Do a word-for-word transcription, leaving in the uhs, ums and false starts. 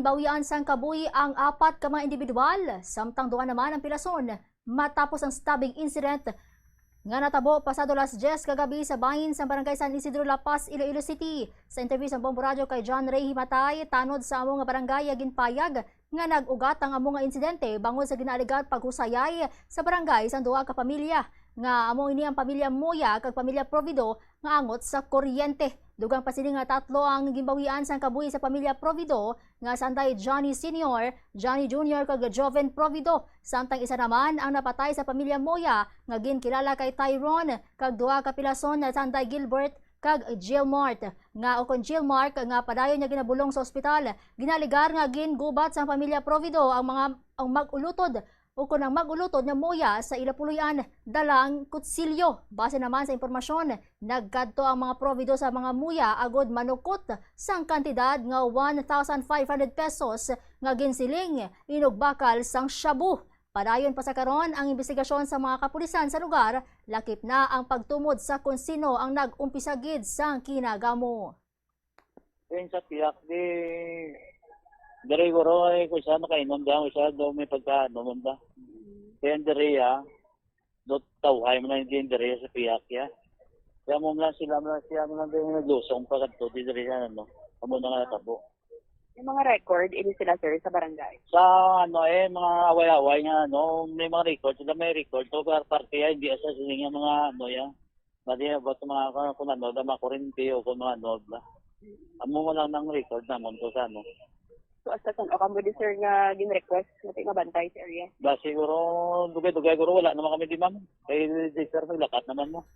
Bawian sang kabuhi ang apat ka mga individual, samtang duha naman ang pilason matapos ang stabbing incident nga natabo pasado alas diyes kagabi sa bahin sa Barangay San Isidro, La Paz, Iloilo City. Sa interview sa Bombo Radyo kay John Ray Himatay, tanod sa amo nga barangay, ginpayag nga nag-ugat ang amo nga insidente bangod sa ginaalegar paghusayay sa barangay sang duha ka pamilya, nga amo ini ang pamilya Moya kag pamilya Provido nga angot sa kuryente. Dugang pa sini nga tatlo ang ginbawian sang kabuhi sa pamilya Provido, nga sanday Johnny Senior, Johnny Junior, kag Joven Provido, samtang isa naman ang napatay sa pamilya Moya nga ginkilala kay Tyron, kag duha ka pilason na sanday Gilbert kag Gilmart, nga ukon Gilmark, nga padayon niya ginabulong sa ospital. Ginaalegar nga gingubat sang pamilya Provido ang mga, ang mag-ulutod ukon ang mag-ulutod nga Moya sa ila puloy-an dalang kutsilyo. Base naman sa impormasyon, nagkadto ang mga Provido sa mga Moya agod manukot sang kantidad nga one thousand five hundred pesos nga ginsiling inugbakal sang shabu. Padayon pa sa karon ang imbestigasyon sa mga kapulisan sa lugar, lakip na ang pagtumod sa kon sino ang nag-umpisa gid sang kinagamo. Yun sa piyak, di, diri guro, eh, kung saan makainom daw, kung saan daw may pagkaano, man ba? Kaya diri, ah, do, tawhay mo na yung diri sa piyak, ya. Kaya mo lang sila, mo lang siya, mo lang din naglusong pa kadto, di diri, ano, amo na nga natabo. Yung mga record, ini sila, sir, sa barangay? Sa, ano, eh, mga away-away nga, ano, may mga record, sila may record, so, par-, parte, ya, hindi sa sila nga mga, ano, ya. Madi, about sa mga, kung, kung ano, na mga kurente o kung mga ano, ba. Amo mo lang ng record namon to sa ano. So, hasta san-o kamo di, sir, nga gin-request nga di mabantay sa area? Ba, siguro, dugay-dugay, guro, wala naman kami di, ma'am. Kay, di, sir, may lakat naman mo.